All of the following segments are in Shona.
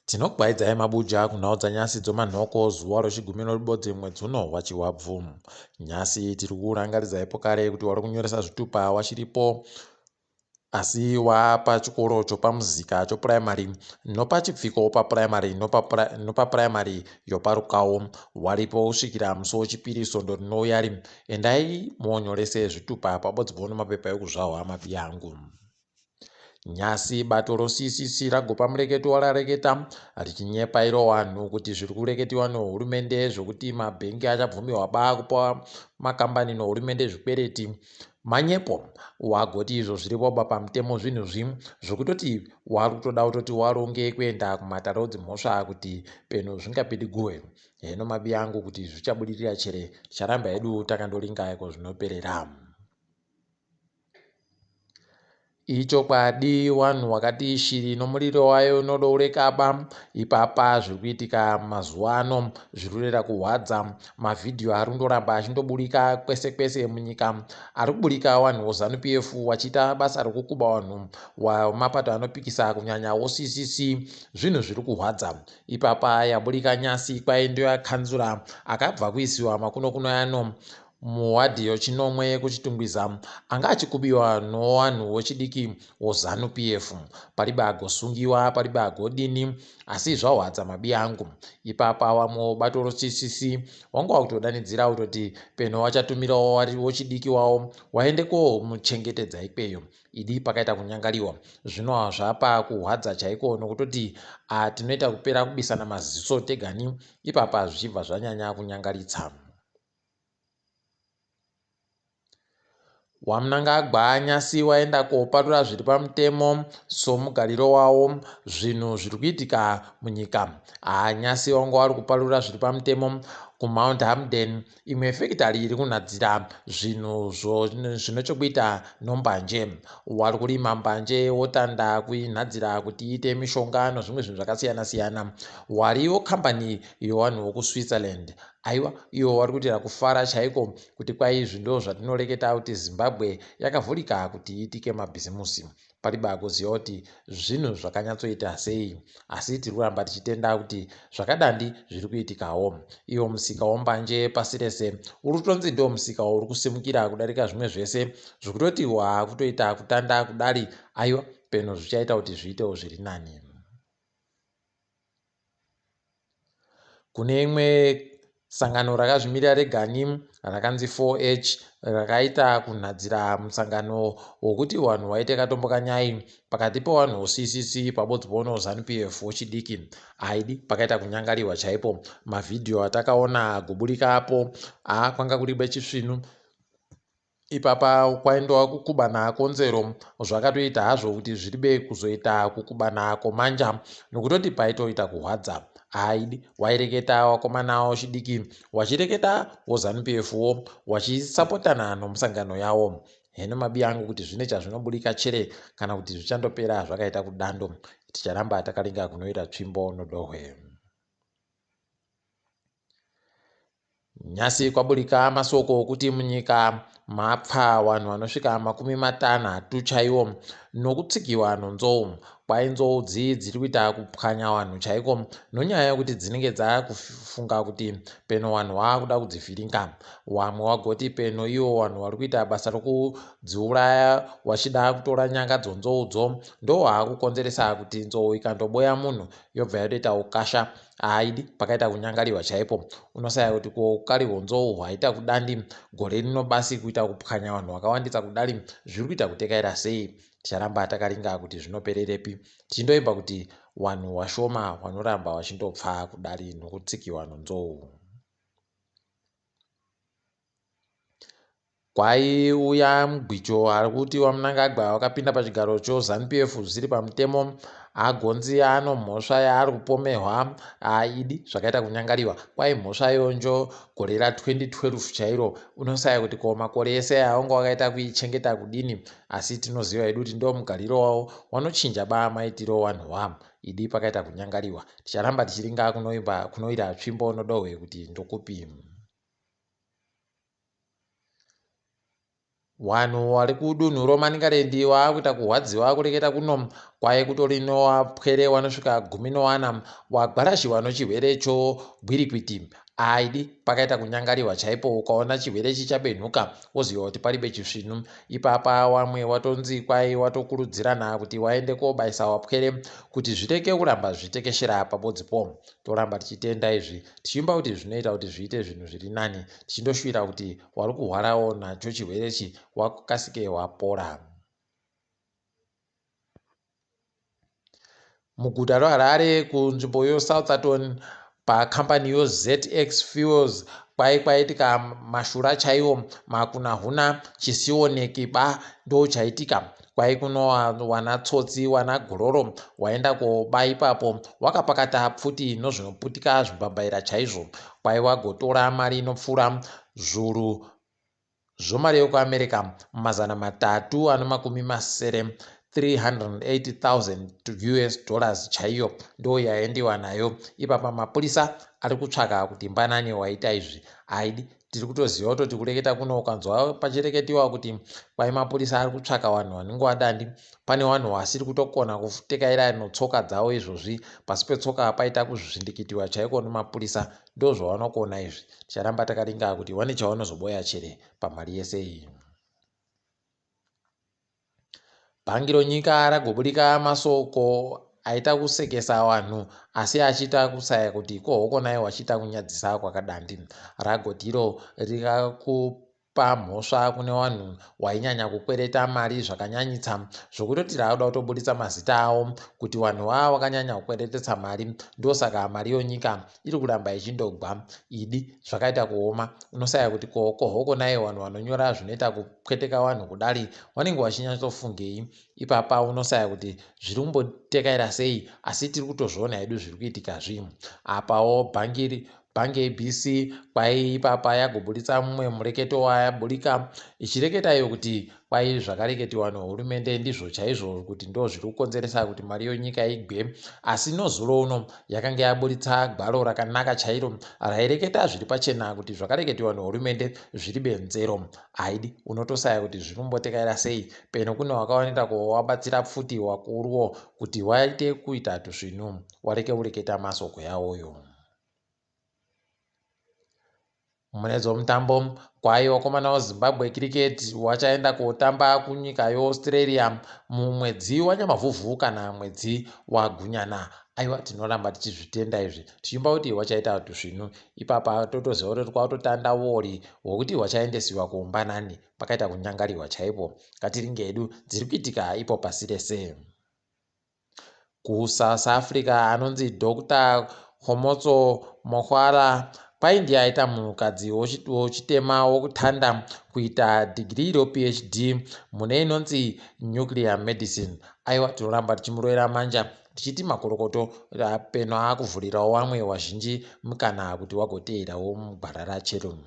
Tinokubaidzai mabuja kunhau dzanyasi dzomanhoko zuva rochigumi noribodzi mwedzi uno waChihwabvu. Nyasi tiri kurangaridzai pokare kuti wari kunyoresa zvitupa wachiripo asi wapachikoro chopamuzika chopuraimari nopachipfiko papuraimari nopapuraimari yoparukawo waripo kusvikira musi wochipiri svondo rinouyari. Endai monyorese zvitupa pabodzi pono mapepa ekuzvahwa mabiyangu. Nyasi bato roCCC ragopa mureketo warareketa richinyepa iro wanhu kuti zviri kureketiwa nehurumende zvokuti mabhengi achabvumiwa ba kupa makambani nehurumende zvikwereti manyepo. Wagoti izvo zviripo ba pamutemo zvinhu zvi zvokutoti wari kutoda kutoti waronge kuenda kumatare odzimhosva kuti peno zvingapidiguwe. Heno mabi angu kuti zvichabudirira chere ticharamba hedu takandoringa iko zvinoperera. Ichokwadi wanhu wakati shiri nomuriro wayo inodoureka ba ipapa zviri kuitika mazuva ano zviri kurera kuhwadza mavhidhiyo ari kundoramba achindoburika kwese kwese munyika ari kuburika wanhu wozanu pf wachiita basa rekukuba wanhu wamapato anopikisa kunyanya woccc zvinhu zviri kuhwadza ipapa yaburika nyasi kwai ndoyakanzura akabva kuisiwa makunokuno ano Muwadhi yochinomwe yekuChitungwiza anga achikubiwa nowanhu wechidiki woZanu PF. Paribe agosungiwa, paribe agodini, asi zvahwadza mabi angu. Ipapa wamwe wobato roCCC wanga wakutodanidzira kutoti peno wachatumirawo wochidiki wawo waende komuchengetedza ikweyo. Idi pakaita kunyangariwa. Zvino zvapa kuhwadza chaiko nokutoti tinoita kupera kubisana maziso tegani ipapa zvichibva zvanyanya kunyangaritsa. WaMnangagwa nyasi waenda koparura zviri pamutemo somugariro wawo zvinhu zviri kuitika munyika. Haa nyasi wanga wari kuparura zviri pamutemo kuMount Hampden imwe fekitari iri kunhadzira zvinhu zvine chokuita nombanje. Wari kurima mbanje wotanda kuinhadzira kuti iite mishonga nozvimwe zvinhu zvakasiyana siyana. Wariwo kambani yewanhu wokuSwitzerland Aiwa ivo vari kuitira kufara chaiko kuti kwai izvi ndo zvatinoreketa kuti Zimbabwe yakavhurika kuti iitike mabhizimusi. Pariba kuziva kuti zvinhu zvakanyatsoita sei asi tiri kuramba tichitenda kuti zvakadandi zviri kuitikawo. Iwo musika wombanje pasi rese uri kutonzi ndiwo musika uri kusimukira kudarika zvimwe zvese zvekutoti waakutoita kutanda kudari aiwa peno zvichaita kuti zviitewo zviri nani. Kune imwe sangano rakazvimirira regani rakanzi 4H rakaita kunhadzira musangano wokuti vanhu vaite katombo kanyai pakati pevanhu voCCC pabodzi pono Zanu PF wechidiki aidi pakaita kunyangariwa chaipo mavhidhiyo atakaona agoburika apo aa kwanga kuri bechisvinu Ipapa kwaindowa kukubana konzero zvakatoita hazvo kuti zviribe kuzoita kukubana komanja nokutoti paitoita kuhwadza aidi waireketa wakomana wechidiki wachireketa woZanu PF wo wachisapotana nomusangano yawo heno mabi angu kuti zvine chazvinoburika chere kana kuti zvichandopera zvakaita kudando ticharamba takaringa kunoita tsvimbo nodohwe. Nhasi kwaburika masoko okuti munyika mapfa vanhu vanosvika 30 chaiwo nokutsikiwa nonzou. Kwai nzou dzi dziri kuita kupwanya vanhu chaiko nonyaya yokuti dzinenge dzakufunga kuti peno vanhu vakuda kudzivhiringa. Wamwe wagoti peno iwo vanhu vari kuita basa rokudziuraya wachida kutora nyanga dzonzoudzo ndowaakukonzeresa kuti nzou ikandoboya munhu yobva yatoita ukasha Haidi pakaita kunyangariwa chaipo unosaya kuti ko ukari honzou hwaita kudandi gore rino basi kuita kupwanya vanhu vakawandisa kudari zviri kuita kutekaira sei ticharamba takaringa kuti zvinopererepi tichindoimba kuti wanhu washoma wanoramba wachindopfa kudari nokutsikiwa nonzou. Kwaiuya mugwicho ari kuti waMnangagwa wakapinda pachigaro choZanu PF zvisiri pamutemo agonzi ano mhosva yaari kupomehwa aidi zvakaita kunyangariwa kwai mhosva yonjo gore ra 2012 chairo unosaya kuti ko makore ese aya wanga wakaita kuichengeta kudini asi tinoziva hedu kuti ndo mugariro wawo wanochinja ba maitiro wanhu wa idi pakaita kunyangariwa ticharamba tichiringa kunoimba kunoira tsvimbo nodohwe kuti ndokupi. Wanhu wari kudunhu roManicaland waakuita kuhwadziwa kureketa kuno kwaye kutori nowapwere wanosvika 14 wagwarashiwa nochirwere chogwirikwiti. Aidi pakaita kunyangariwa chaipo ukaona chirwere chichabenhuka woziva kuti paribe chisvinu. Ipapa wamwe watonzi kwai watokurudzirana kuti waende kobaisa wapwere kuti zvireke kuramba zvichitekeshera pabodzipo. Toramba tichitenda izvi tichiimba kuti zvinoita kuti zviite zvinhu zviri nani tichindoshuvira kuti wari kuhwarawo nacho chirwere ichi wakasike wapora. Muguta reHarare kunzvimbo yoSoutherton pakambani yoZX Fuels kwai kwaitika mashura chaiwo makunahuna chisioneki ba ndochaitika kwai kunowana tsotsi wana gororo waenda koba ipapo wakapakata pfuti nozvinoputika zvimbambaira chaizvo kwai wagotora mari inopfuura zvuru zvomari yekuAmerica 360, 380,000 US dollars chaiyo ndo yaendiwa nayo ipapa. Mapurisa ari kutsvaka kuti mbanani waita izvi. Aidi tiri kutoziva kutoti kureketa kuno ukanzwa pachireketiwa kuti kwai mapurisa ari kutsvaka vanhu vanenge vadandi, pane vanhu vasiri kutokona kutekaira notsoka dzavo izvozvi pasi petsoka paita kuzvindikitiwa chaiko nemapurisa. Ndozvavanokona izvi. Ticharamba takaringa kuti wane chavanozoboya chere pamari yese iyi. Bhangi ronyika ragoburika masoko aita kusekesa vanhu asi achiita kusaya kuti ko hokonai wachiita kunyadzisa kwakadandi. Ragotiro rikakupa mhosva kune vanhu wainyanya kukwereta mari zvakanyanyitsa zvokutoti rauda kutoburitsa mazita avo kuti vanhu vava vakanyanya kukweretesa mari ndosaka mari yonyika iri kuramba ichindogwa. Idi zvakaita kuoma unosaya kuti ko kohokonai vanhu vanonyora zvinoita kupweteka vanhu kudari vanenge vachinyatsofungei ipapa. Unosaya kuti zviri kumbotekaira sei asi tiri kutozviona hedu zviri kuitika zvi apawo. Bhangiri bhangi ABC kwai ipapa yagoburitsa mumwe mureketo wayaburika ichireketa iyo kuti kwai zvakareketiwa nehurumende ndizvo chaizvo kuti ndo zviri kukonzeresa kuti mari yonyika igwe. Asi nozuro uno yakanga yaburitsa gwaro rakanaka chairo raireketa zviri pachena kuti zvakareketiwa nehurumende zviri benzero. Aidi unotosaya kuti zviri kumbotekaira sei peno kune wakaoneka kuwabatsira pfuti wakuruwo kuti waite kuita tusvinu wareke kureketa masoko yawoyo. Mune dzomutambo kwai vakomana weZimbabwe Cricket wachaenda kotamba kunyika yeAustralia mumwedzi waNyamavhuvhu kana mwedzi waGunyana. Aiwa tinoramba tichizvitenda izvi tichiimba kuti wachaita tusvinu ipapa. Totoziva kuti kwatotanda wori hwokuti wachaendesiwa kuumbanani pakaita kunyangariwa chaipo. Ngatiringe hedu dziri kuitika ipo pasi rese. KuSouth Africa anonzi Dr Khomotso Mokwala kwai ndiye aita munhukadzi wochitema wokutanda kuita dhigirii roPhD mune inonzi nuclear medicine. Aiwa tinoramba tichimurovera manja tichiti makorokoto peno akuvhurirawo vamwe vazhinji mukana kuti wagoteerawo mugwara rachero.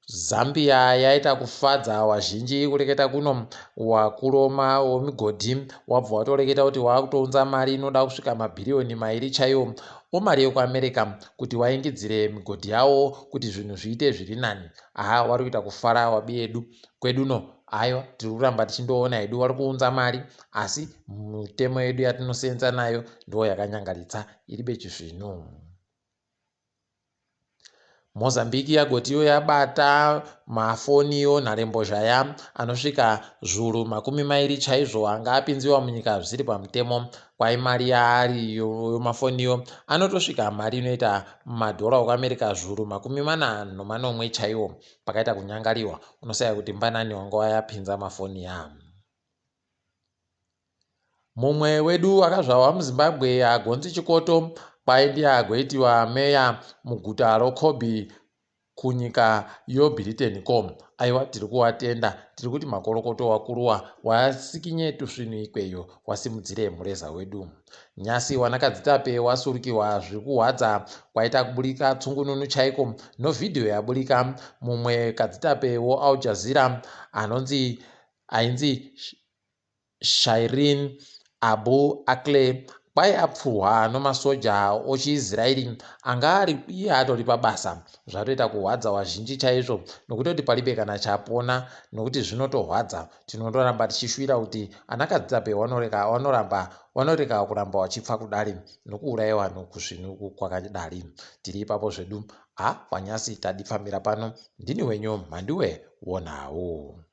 Zambia yaita kufadza vazhinji kureketa kuno wakuroma wemigodhi wabva watoreketa kuti wakutounza mari inoda kusvika mabhiriyoni 2 chaiwo omari yekuAmerica kuti waingidzire migodhi yavo kuti zvinhu zviite zviri nani. Aha wari kuita kufara wabi yedu kweduno. Aiwa tiri kuramba tichindoona hedu vari kuunza mari asi mitemo yedu yatinosenza nayo ndo yakanyangaritsa iri bechizvinu. Mozambique yagotiwo yabata mafoni onharembozha ya anosvika zvuru 20 chaizvo anga apinziwa munyika zvisiri pamutemo. Kwai mari yaari yomafoniyo anotosvika mari inoita madhora okuAmerica zvuru 47 chaiwo. Pakaita kunyangariwa unosaya kuti mbanani wanga wayapinza mafoni ya. Mumwe wedu akazvarwa muZimbabwe agonzi Chikoto kwai ndiye agoitiwa meya muguta roCorby kunyika yoBritain ko. Aiwa tiri kuwatenda tiri kuti makorokoto wakuruwa wasikinye tusvinu ikweyo wasimudzire mureza wedu. Nyasi wanakadzitape wasurukiwa zviri kuhwadza kwaita kuburika tsungununu chaiko novhidhiyo yaburika mumwe kadzitape woAl Jazeera anonzi ainzi Shireen Abu Akleh. Kwai apfurwa nomasoja ochiIsraeri anga ari iye atori pabasa. Zvatoita kuhwadza wazhinji chaizvo nokutoti palibe kana chapona nokuti zvinotohwadza. Tinondoramba tichishuwira kuti anakadzitape wanoreka wanoramba wanoreka kuramba wachipfa kudari nokuuraya wanhu kusvinu kwakadari. Tiri ipapo zvedu. Ha wanyasi tadipfamira pano. Ndini wenyu Mhanduwe wonhau.